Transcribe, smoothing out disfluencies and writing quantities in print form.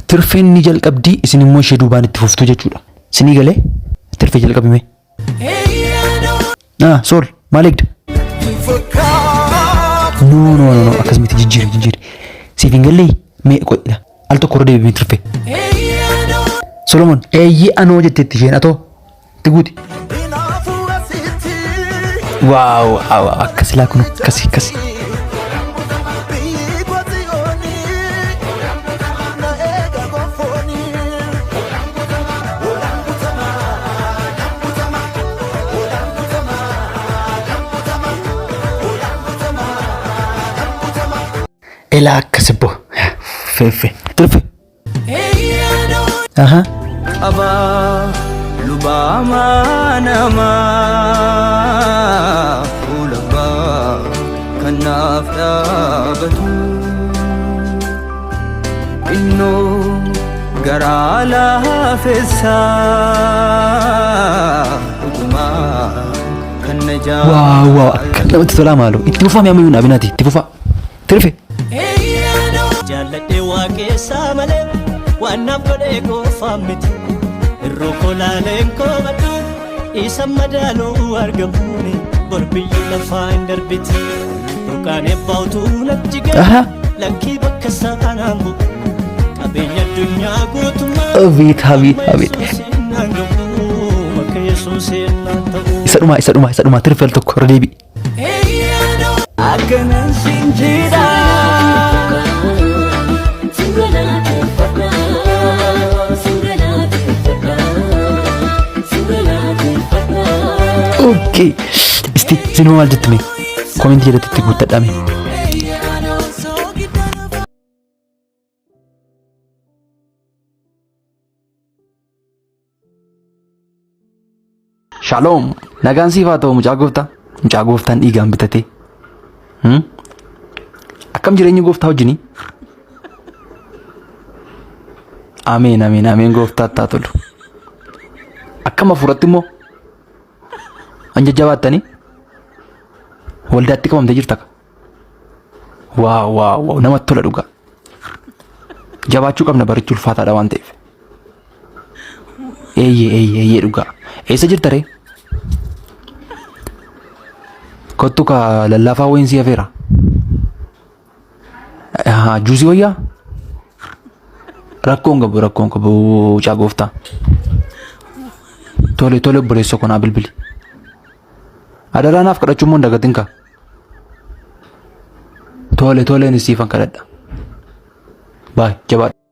Tirfeen ni jalqabdi isin immoo ishee duubaan itti fuftu jechuudha. Sinii galee tirfee jalqabime. Ah, Sool maal eegda? No no no no akkas miti jijjiiri jijjiiri. Siif hin gallee mee qo'idha. Al tokko irra deebi'ee tirfee. Solomon eeyyee anoo jetteetti isheen atoo itti guuti. Waaw waaw akkas laa kun akkasi akkasi. Elaa akkas ibbo. Feeffe. Tirfe. Aha. Qabaa lubaamaa namaa fuula abbaa kan naaf dhaabatu. Innoo garaa laafessaa dhugumaa kan na Waaw waaw akka namatti tolaa maaloo. Itti fufaa mi'a ammayyuu naabinaati. Itti fufaa. Tirfe. Jaalladhee waaqessaa malee waan naaf godhee qofa miti. Irroo koo laaleen komadhu isa madaaluu argamuuni bor biyyi lafaa hin darbiti. Burqaan eebbaa utuu natti gale Aha. lakkii bakka sanaan bu'u. Qabeenya addunyaa guutummaa Abeet abeet abeet. Yesuusiin naan ga'u bakka Yesuusiin naan ta'u. Isa dhumaa isa dhumaa isa dhumaa tirfe al tokko irra deebi'i. Akkanan siin jedha. Okay. Isti isin hoo maal jettu mee? Komentii jalatti itti guuttadhaa mee? Shalom. Nagaan siif haa ta'u mucaa gooftaa. Mucaa gooftaan dhiigaan bitatee. Hmm? Akkam jireenyi gooftaa wajjinii? Ameen ameen ameen gooftaatti haa tolu. Akkam hafuuratti immoo? An jajjabaattanii? Waldaatti qabamtee jirta ka? Waaw waaw waaw namatti tola dhugaa. Jabaachuu qabna barichi ulfaataadha waan ta'eef. Eeyyee eeyyee eeyyee dhugaa. Eessa jirta ree? Kottu ka lallaafaa wayiin si hafeera. Haa juusii wayyaa? Rakkoon qabu rakkoon qabu mucaa gooftaa. Tole tole obboleessa koo naa bilbili. Adaraa naaf kadhachuu immoo hin dagatin kaa. Tole tole ani siifan kadhadha. Baay jabaadhu.